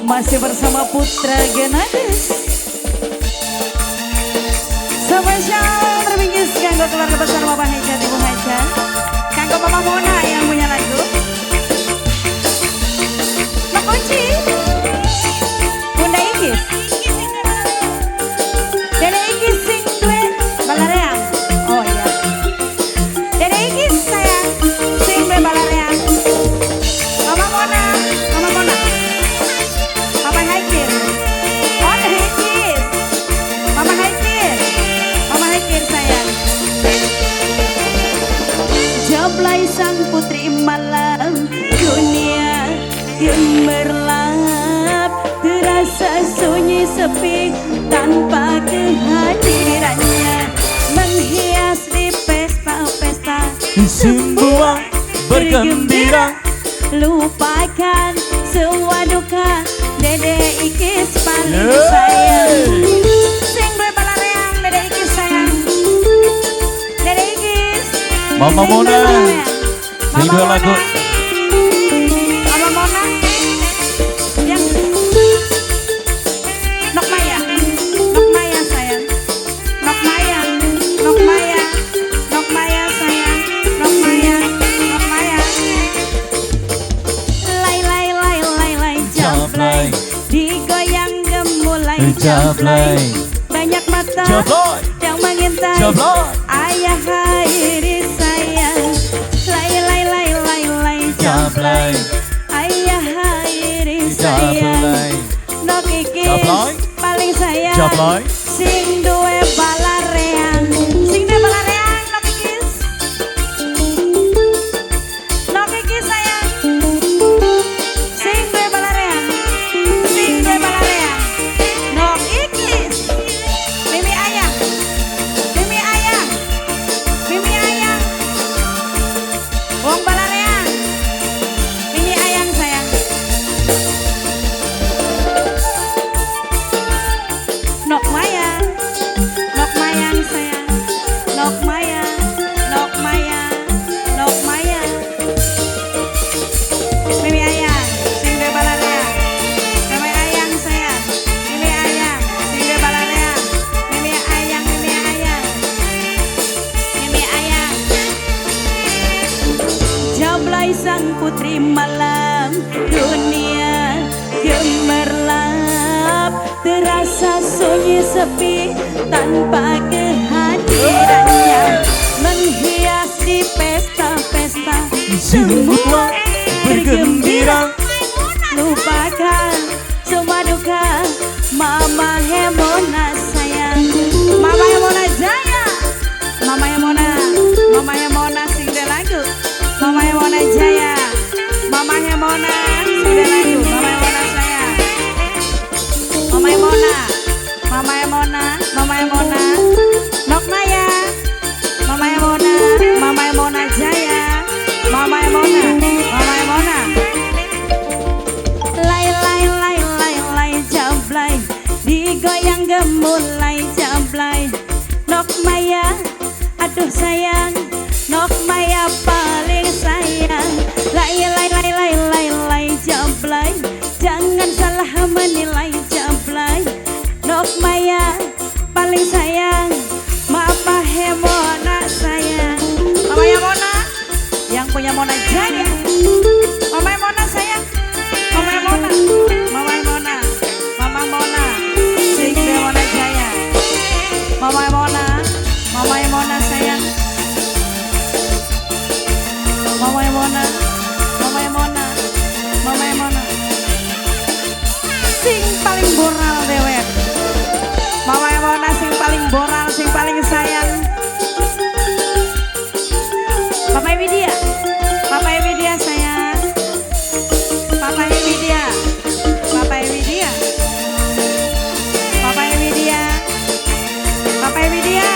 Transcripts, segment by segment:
Masih bersama Putra Genades. Spesial terbingkis kanggo keluarga besar Bapak Heja, Ibu Heja, kanggo Mama Mona yang punya lagu. Makunci, Bunda Ikis, Dede Ikis sing duwe balareang. Oh iya, Dede Ikis sayang sing duwe balareang. Mama Mona, Mama Mona, Mama Haikir, oh Ikis, Mama Haikir, Mama Haikir sayang. Jablay sang putri malam, dunia gemerlap, terasa sunyi sepi tanpa kehadirannya. Menghias di pesta-pesta, Semua bergembira, lupakan semua duka. Dede Ikis paling sayang. Sing duwe balareang, Dede Ikis sayang. Dede Ikis, Mama sing Mona, duwe balareang. sing Mama duwe lagu. Mona, Mama Mona, yang Nok Maya, Nok Maya sayang, Nok Maya, Nok Maya, Nok Maya sayang, Nok Maya, Nok Maya. Lai lai lai lai lai jablay, digoyang gemulai jablay. Banyak mata Jablay, yang mengintai jablay, ayah Hairi sayang. Lai lai lai lai lai jablay, jablay, ayah Hairi sayang. jablay, Nok Ikis Jablay. paling sayang, jablay. sing duwe balareang, sing duwe balareang Nok Ikis, Nok Ikis sayang, sing duwe balareang, sing duwe balareang Nok Ikis. Mimi ayah, Mimi ayah, Mimi ayah, wong balareang, Mimi ayang sayang. Nok Maya, Nok Mayang sayang, Nok Maya, Nok Maya, Nok Maya. Mimi ayang, sing duwe balareang. Mimi ayang sayang, Mimi ayang, sing duwe balareang. Mimi ayang, Mimi ayang, Mimi ayang. Jablay sang putri malam, dunia gemerlap, terasa sunyi sepi tanpa kehadirannya. Menghias di pesta-pesta, Semua bergembira, lupakan semua duka. Mama Hemona sayang, Mama Hemona jaya, Mama Hemona, Mama Hemona sing duwe lagu, Mama Hemona jaya, Mama Hemona sing duwe lagu, Mama Hemona sayang, Mama Hemona, Mama Hemona, Mama Hemona, Nok Maya, Mama Hemona, Mama Hemona jaya, Mama Hemona, Mama Hemona. Lai lai lai lai lai jablay, digoyang gemulai jablay. Nok Maya, aduh sayang, Nok Maya paling sayang. Lai lai lai lai lai lai jablay, jangan salah menilai jablay. Nok Maya paling sayang, Mama Hemona sayang. Mama Hemona, yang punya Mona jaya. Mama Hemona sayang, Mama Hemona, Mama Hemona, Mama Mona, sing duwe Mona jaya. Mama Hemona, Mama Hemona sayang. Mama Hemona, Mama Hemona, Mama Hemona. Sing paling boral dewek. Mama Hemona sing paling boral, sing paling sayang. Papa Widya, Papa Widya sayang. Papa Widya, Papa Widya, Papa Widya, Papa Widya,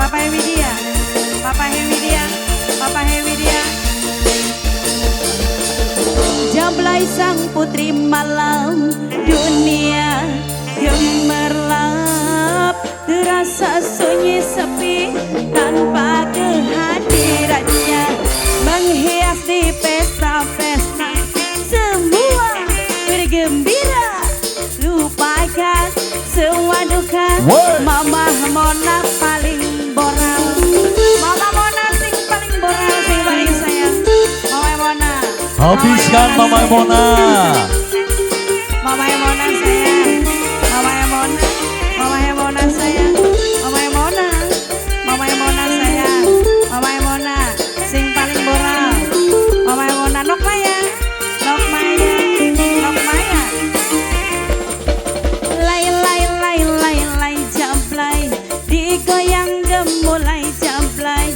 Papa Widya, Papa Widya, Papa Widya. Jablay sang putri malam, dunia gemerlap, terasa sunyi sepi tanpa kehadirannya. Menghias di pesta-pesta, semua bergembira. Lupakan semua duka. Mama Mona paling boral. Mama Mona sing paling boral, sing paling sayang. Mama Mona. Habiskan Mama Mona. Mama Mona sayang. Mama Mona. Mama Mona sayang. Mama Mona. Mama Mona sayang. Mama Mona sing paling boral. Mama Mona nok maya. Nok maya. Nok maya. Lai lai lai lai lai jablay, digoyang gemulai jablay.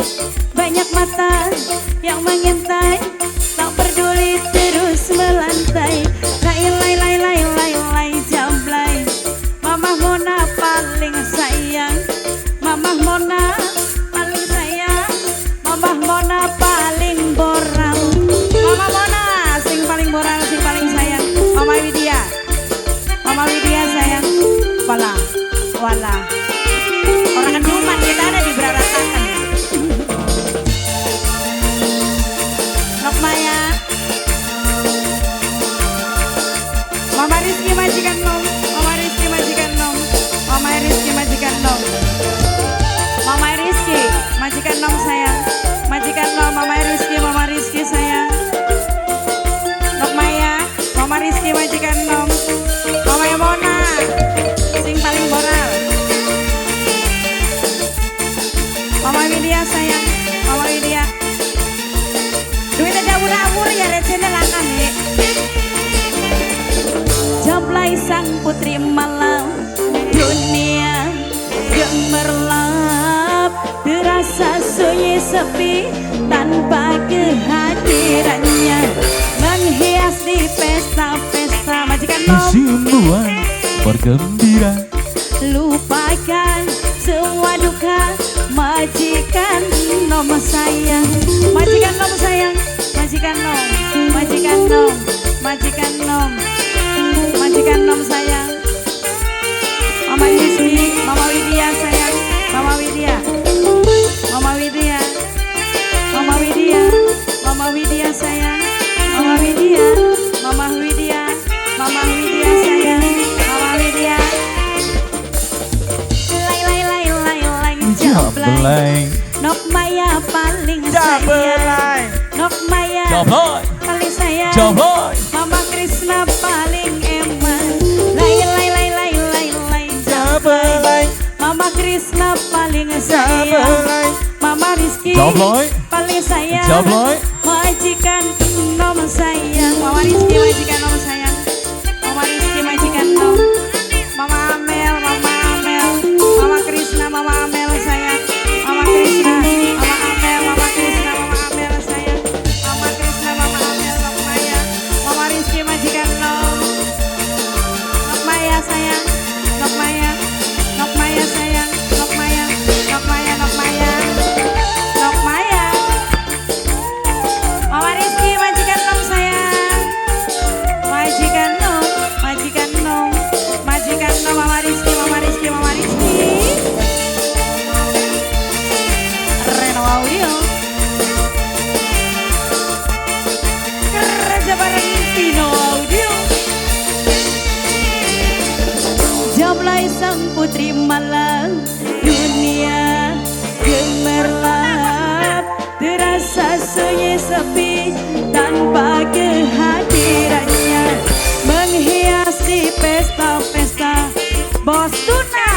Banyak mata yang mengintai, tak peduli terus melantai. Lai lai lai lai lai lai jablay. Mama Mona paling sayang. Mama Mona paling sayang. Mama Mona paling boral. Mama Mona sing paling boral, sing paling sayang. Mama Widya. Mama Widya sayang. Wala, wala. Orang keduman kita ada di beraratakan. Nok Maya. Mama Rizky majikan nom. Mama Rizky majikan nom. Mama Rizky majikan nom. Mama Rizky majikan nom sayang. Majikan nom Mama Rizky, Mama Rizky sayang. Nok Maya, Mama Rizky majikan nom. Mama Mona sing paling moral. Mama Widya sayang, Mama Widya. Duitnya dawur-dawur ya recene langan nih. Jablay sang putri malam, dunia gemerlap, terasa sunyi sepi tanpa kehadirannya. Menghias di pesta-pesta majikan nom. Semua bergembira. Lupakan semua duka, majikan nom sayang. Majikan nom sayang. Majikan nom. Majikan nom. Majikan nom. Majikan nom sayang. Mama Rizky, Mama Widya sayang. Mama Widya. Mama Widya. Mama Widya. Mama Widya sayang. Mama Widya. Mama Widya. Mama Widya sayang. Mama Widya. Lai lai lai lai lai jablay. Nok Maya paling sayang. Nok Maya paling sayang. Mama Krisna paling eman. Lai lai lai lai lai lai jablay. Mama Krisna paling sayang. Mama Rizky paling sayang. Majikan nom sayang. Mama Rizky majikan nom sayang. Mama Rizky majikan nom. Mama Amel, Mama Amel, Mama Krisna, Mama Amel sayang. Mama Krisna, Mama Amel, Mama Krisna, Mama Amel sayang. Mama Krisna, Mama Amel, Mama Maya. Mama Rizky majikan nom. Nok Maya sayang. Nok Maya. Nok Maya sayang. Nok Maya. Nok Maya, Nok Maya. Nok Maya. Mama Rizky majikan nom sayang. Majikan nom, majikan nom. Majikan nom Mama Rizky, Mama Rizky, Mama Rizky. Reno Audio. Kerja bareng Pino Audio. Jablay sang putri malam, dunia gemerlap, terasa sunyi sepi tanpa kehadirannya. Menghias di pesta-pesta. Bos tuna,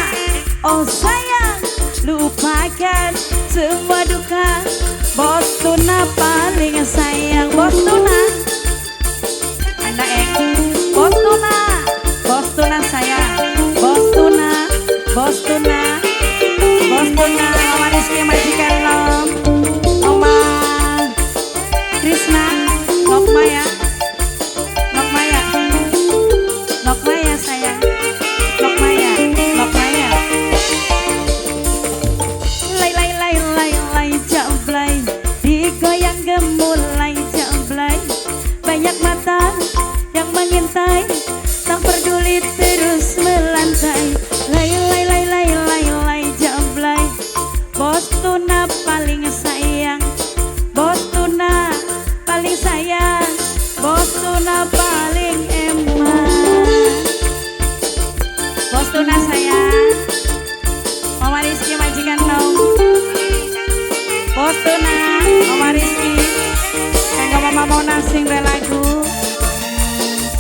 oh sayang, lupakan semua duka. Bos tuna paling sayang. Bos tuna, anak bos tuna, bos tuna sayang. Bos tuna, bos tuna, bos tuna. Mama Rizky majikan nom. Mama Krisna, Nok Maya. Nok Maya. Nok Maya sayang. Nok Maya, Nok Maya. Lai lai lai lai lai jablay, digoyang gemulai jablay. Banyak mata yang mengintai, tak peduli terus melantai. Lai lai lai lai lai lai jablay. Bos tuna paling sayang. Bos tuna paling sayang. Bos tuna paling eman. Mona sing lagu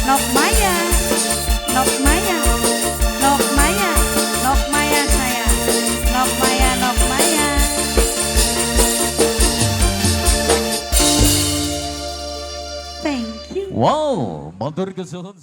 Nok Maya, Nok Maya, Nok Maya, Nok Maya sayang, Nok Maya, Nok Maya. Thank you. Wow, matur kesuwun.